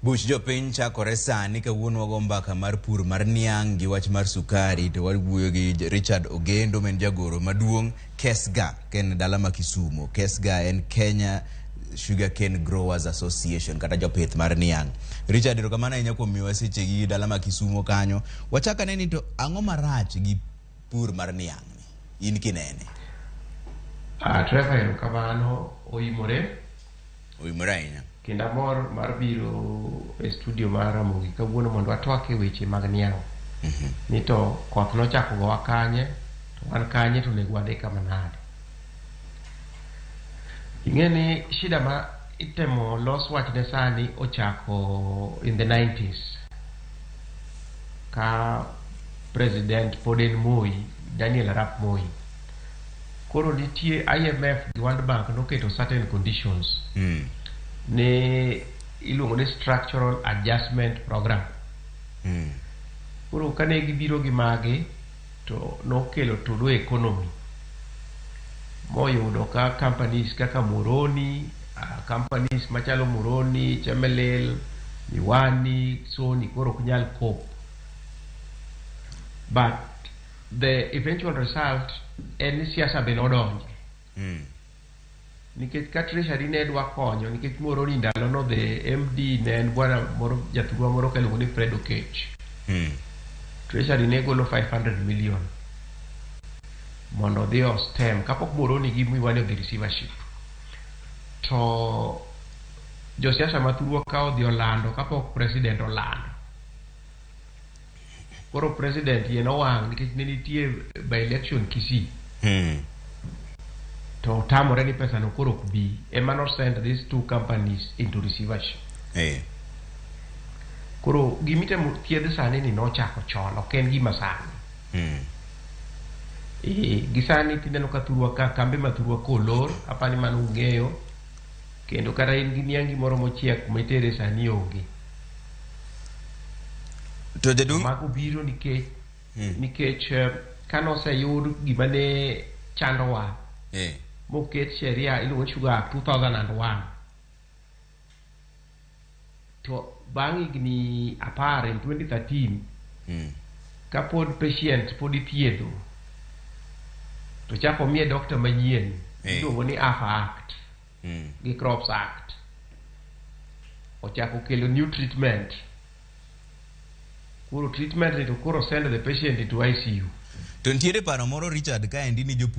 Buch jopiny chakore sani. Kawuono wago mbaka mar pur mar niang' gi wach mar sukari, to wawuoyo gi Richard Ogendo ma en jagoro maduong' KESGA ka en dala ma Kisumo. KESGA en Kenya Sugarcane Growers Association kata jopith mar niang'. Richard, erokamano ahinya kuom miyowa sechegi dala ma Kisumo kanyo. Wachak ane ni to ang'o marach gi pur mar niang' ni in kinene? Trevor, erokamano. Oimore. Oimore ahinya. Kendo amor mar biro e studio mar Ramogi kawuono mondo watwak e weche mag niang'. Ni to koth nochako gowa kanye, to wan kanye, to onego wadhi kama nade. Ing'e ni shida ma itemo los wachne sani ochako in the 90s ka president pod en Moi, Daniel Arap Moi. Koro nitie IMF gi World Bank noketo certain conditions ne iluongo ni structural adjustment program. Koro kane gibiro gi magi to nokelo tudo economy moyudo ka companies kaka Muhoroni, companies machalo Muhoroni, Chemelil, Miwani, Sony koro ok nyal cope. But the eventual result en ni siasa be nodonje. Nikech ka Treasury ne dwa konyo, nikech Muhoroni ndalono the MD ne en bwana moro, jathurwa moro kaluongo ni Fred Okech. Treasury ne golo 500 million mondo odhi o stem kapok Muhoroni gi Miwani odhi receivership. To josiasa ma thurwa ka odhi olando kapok president olando. Koro president iye nowang' nikech ne nitie by election Kisii. To otamore ni pesa no koro ok bi. Ema no send these two companies into receivership. Koro gimitemo thiedh sani ni nochako chon, ok en gima sani. E, gi sani tineno ka thurwa ka kambe ma thurwa kolor, apani mano ung'eyo. Kendo kata in gi niangi moro mochiek mitere sani onge. To jaduong' Mago biro nikech nikech kanoseyud gima ne chandowa moket sheria iluongo ni Sugar Act 2001, to bang' higni 10 in 2013 kapod patient pod ithiedho to chako miye doctor manyien iluongo ni AFA Act gi Crops Act ochako kelo new treatment. Koro treatment ni to koro send the patient into ICU. To nitiere paro moro, Richard, kaendi ni jopur